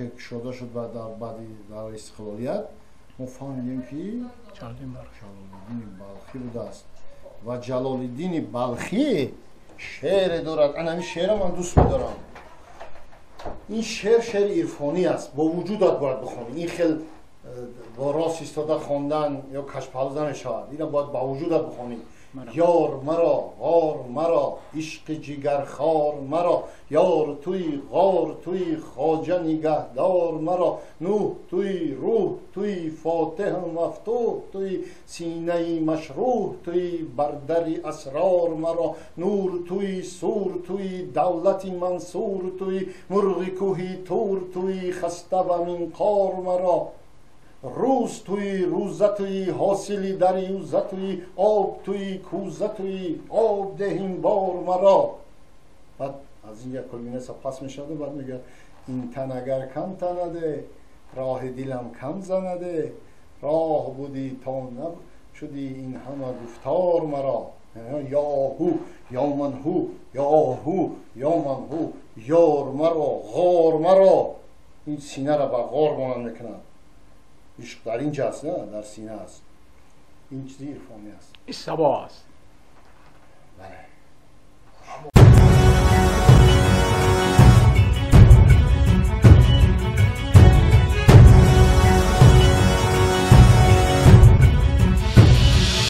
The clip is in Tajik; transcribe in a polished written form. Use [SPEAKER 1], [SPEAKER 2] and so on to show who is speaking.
[SPEAKER 1] ки кушода шуд баъди давраи истиқлолият, мо фаҳмидем, ки Ҷалолиддини Балхӣ будааст. Ва Ҷалолиддини Балхӣ шеъре дорад. Ана ҳамин шеъра ман дӯст медорам. Ин шеър шеъри ирфонӣ аст, бо вуҷудат бояд бихонӣ. Ин хел бо рост истода хондан ё кашпалӯ намешавад, ина бояд ба вуҷудат бихонӣ. Ёр маро, ғор маро, ишқи ҷигархор маро, ёр туи, ғор туи, хоҷа нигаҳдор маро, нӯҳ туи, рӯҳ туи, фотиҳу мафтуҳ туи, синаи машрӯҳ туи, бардари асрор маро, нур туи, сур туи, давлати мансур туи, мурғи кӯҳи Тур туи, хаста ба минқор маро, рӯз туи, рӯза туи, ҳосили дарёза туи, об туи, кӯза туи, об деҳин бор маро. Баъд аз ин як кулминеса пас мешаваду баъд мегӯяд: ин тан агар кам танаде, роҳи дилам кам занаде, роҳ будӣ то нашудӣ ин ҳама гуфтор маро. Ё ҳу, ё ман ҳу, ё ҳу, ё ман ҳу, ёр маро, ғор маро. Ин синара ба ғор монанд мекунад. Ишқ дар ин ҷо аст, на дар сина аст. Ин чизи ирфонӣ аст.
[SPEAKER 2] Ин сабо аст.